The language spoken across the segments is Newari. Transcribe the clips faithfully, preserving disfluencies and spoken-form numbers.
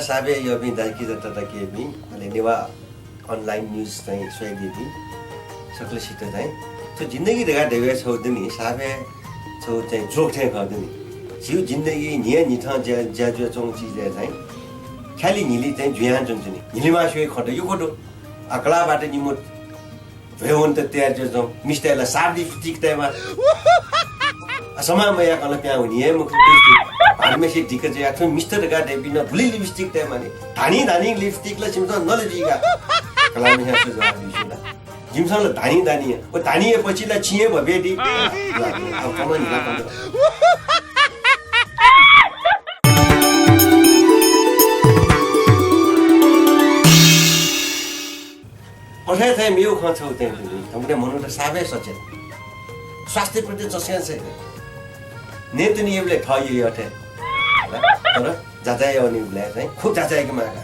साबे यःपिं दाजुकिजा तताकेहेँपिं, अले नेवाः online news चाहिँ स्वयादीपिं सकलसित चाहिँ थ्व जिन्दगी धकाः धयागु छगू दनि, साबे छगू चाहिँ joke थें खः दनि। झीगु जिन्दगी न्हिया न्हिथं ज्या, ज्या जुयाच्वंगु चिजय् चाहिँ ख्यालि न्हिलि चाहिँ जुयाच्वंच्वनी। न्हिलिमास्युया खँ त यक्व दु। आ, कलाःबाटय् निम्ह भ्वय् वनेत तयार जुयाच्वंम्ह मिस्तय् ला साफ lipstick तयेमाः। आ, समां मयाकं ला पिहां वनी हे मखु। भाःम्हेसित दिक्क जुयाः थ्व मिस्त धकाः धयापिं नं गुलि lipstick तयेमाः नि। धानी धानी lipstick ला छिमिसं नले जुइका। कलाःम्हेस्यां छु जवाफ बी ला? जिमिसं ला धानी धानी, व धानीया पछि ला छिं हे भ्वय् दी। अब कमन हिला कमन। अथे थें मेगु खँ छगू चाहिँ थुलि, थौंकन्हय् मनूत साबे सचेत। स्वास्थ्यप्रति चस्यां चाहिँ। नयेत्वनेबलय् थः यः यः थें। तर जाँचय् याःवनीबलय् चाहिँ खुब जाँचय् याकेमाः का।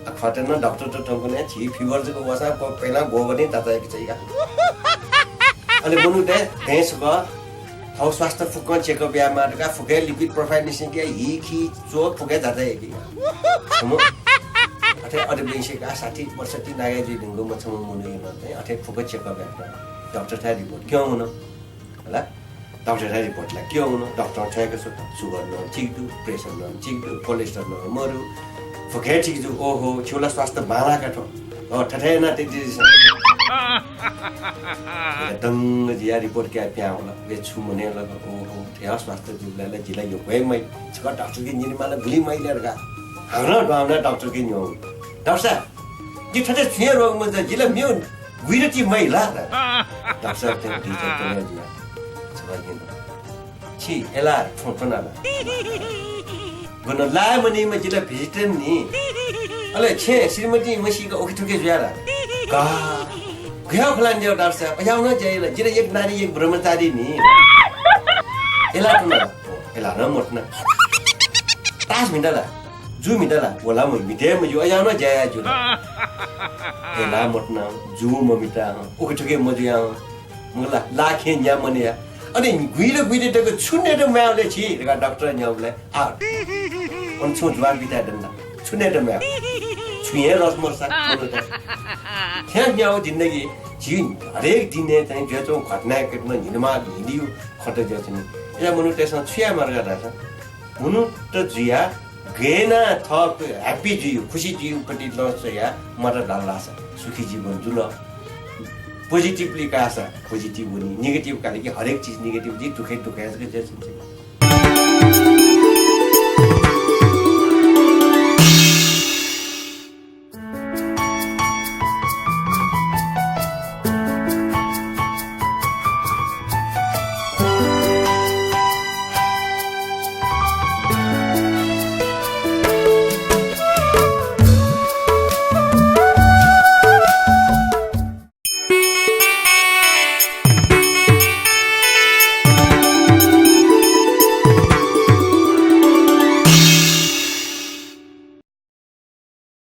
आ, खः त नं डाक्टरत थौंकन्हय् झी fever जक वःसां प-, पहिला गोबरय् जाँचय् याके चाइ का। अले मनूतय् दँय् छकः थःगु स्वास्थ्य फुक्कं check up यायेमाः धकाः फुक्कं lipid profile निसें कि हि, खि, च्वः फुक्कं जाँचय् याकी। छम्ह अथे अथे बेंसे का साठी पैंसठ्ठी नागे जुइधुंकूम्ह छम्ह मनूया नं चाहिँ अथे फुक्कं check up यात। डाक्टरथाय् report क्यं वन। होला? डाक्टरथाय् report ला क्यं वन। डाक्टरं थ्व हे का स्वत। Sugar नं ठीक दु, pressure नं ठीक दु, cholesterol नं मरु। फुक्कं ठीक दु। ओहो, छिगु ला स्वास्थ्य बांलाः का थ्व। अ, थथे यानाः तयादिसँ। दंग जुयाः report कयाः पिहां वल। वे छु मनय् लग, ओहो, थथे स्वास्थ्य जूबलय् ला जि ला यक्व हे माइ। छकः डाक्टरके न्यनेमाल, गुलि माइ ले धकाः। हानं दुहां वनाः डाक्टरके न्यंवल। डाक्टर साहेब, जि थथे छुं हे रोग मजू, जि ला मेगु गुइदँ ति माइ ला? डाक्टर साहेब, थ्व डाक्टर कन्हय् जुयाः छकः न्यन। छि, अय्‌लाः, थ्व थन ला। गन लाय् मनीम्ह जि ला vegetarian नि। अले छेँ श्रीमती मसीक उखेथुखे जुया ला। का। गय् खला नि डाक्टर साहेब, अज्याःगु नं ज्या याइ ला, जि ला एक नारी एक ब्रह्मचारी नि। अय्‌लाः थन ला। अय्‌लाः नं मथन। तास म्हिता ला, जू म्हिता ला, व ला म्हिते मज्यू, अज्याःगु नं ज्या याये ज्यू ला। अय्‌लाः मथन, जू मम्हिता, उखेथुखे मजुया। मखु ला, लाखें न्या मनया। अले गुइदँ गुइदँ तक छु नयेत म्वाये ले छि धकाः डाक्टरं न्यंबलय् आ। अन छुं जवाफ बियातये दनि ला। छु नयेत म्वाये। छुं हे रस मदुसा मनूत। थ्यां न्यागू जिन्दगी झी हरेक दिनय् चाहिँ जुयाच्वंगु घटनाय् कथं न्हिलिमाः न्हिलिगु खँ त जुयाच्वनी। अय्‌लाः मनूतय्‌सं छु यायेमाः धकाः धाःसा मनूत जुयाः गय् यानाः थः happy जुइगु, खुसी जुइगु पट्टि लँ स्वयाः म्वात धाल धाःसा सुखी जीवन जुल। Positively काःसा positive वनी, negative काल कि हरेक चिज negative जुइ, दुःखय् दुःखय् जक जुयाच्वनी।